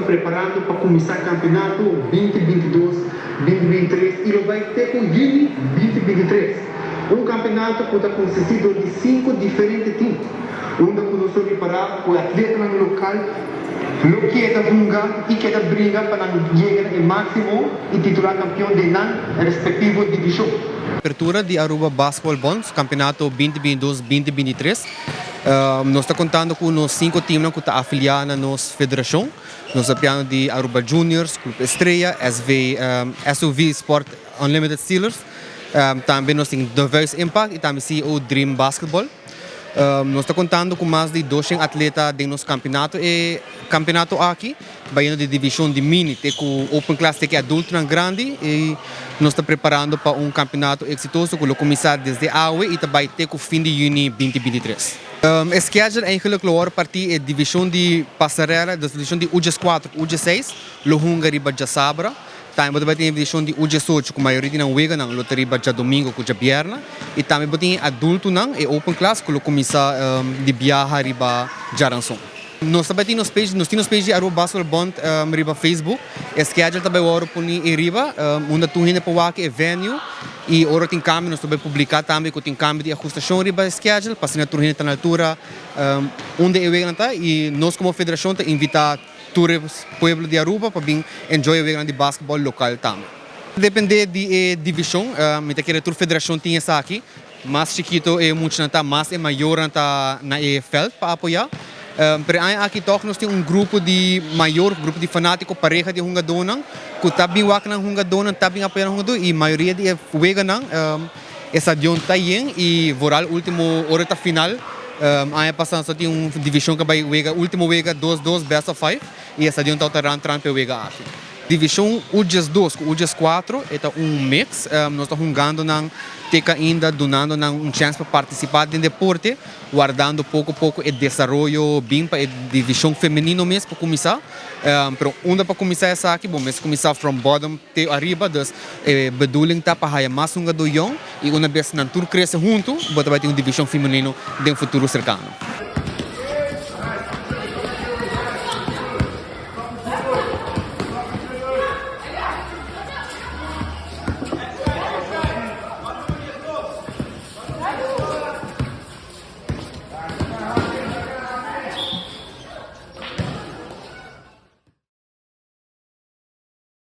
Ta preparando pa cuminsa campeonato 2022, 2023 y lo bay te cu juni 2023. Un campeonato cu ta consisti door di cinco diferente team, unda cu nos lo ripara cu e atletanan local lo keda hunga y keda bringa pa nan yega na e maximo y titula campeon den nan respectivo division. Apertura di Aruba Basketball Bond campeonato 2022-2023. Nos ta contando cu nos cinco teamnan cu ta afilia na nos federacion. Nos ta papiando di Aruba Juniors, Club Estrella, SV, SUV Sport Unlimited Steelers. Tambe nos tin The Voice Impact y tambe CEO Dream Basketball. Nos ta contando cu mas di 200 atleta den nos campeonato, e campeonato aki, bayendo di division di mini te cu open class te cu adultonan grandi, y nos ta preparando pa un campeonato exitoso cu lo cuminsa desde awe y ta bay te cu fin di juni 2023. E schedule eigenlijk lo wordo parti: e division di pasarela, dus division di U14, U6, lo hunga riba diasabra. Tambe bo tin division di U18 cu mayoria di nan weganan lo ta riba diadomingo cu diabierna. Y tambe bo tin adultonan e open class cu lo cuminsa di biaha riba diaranson. Nos tambe tin nos page, nos tin nos page di Aruba Basketball Bond riba Facebook. E schedule tambe wordo poni riba, unda tur hende por wak e venue y ora tin cambio nos tambe publica tambe cu tin cambio di ahustacion riba schedule, pa asina tur hende ta na altura unda e weganan ta, y nos como federacion ta invita tur pueblo di Aruba pa bin enjoy e weganan di basketball local tambe. Depende di e division, mi ta kere tur federacion tin esaki. Mas chikito e muchanan ta, mas e mayornan ta na e veld pa apoya. Pero aki toch nos tin un grupo di mayor, grupo di fanatico, pareha di hungadonan, cu ta bin wak nan hungadonan, ta bin apoya nan hungado, y mayoria di e weganan e stadion ta yen, y vooral ultimo ora ta final. Aña pasa nos tin un division cu bay wega ultimo wega 2-2, best of 5, y e stadion ta rand rand pa wega aki. Division U12 cu U4 ta un mix, nos ta hungando nan te ainda dunando nan un chance pa participa den deporte, wardando poco poco e desaroyo bin pa e division femenino mes pa cuminsa. Pero unda pa cuminsa esaki, bon, mes cuminsa from bottom te ariba, dus e bedoeling ta pa haya mas hungado jong y unabes nan tur crece hunto, bo ta bay tin un division femenino den futuro cercano.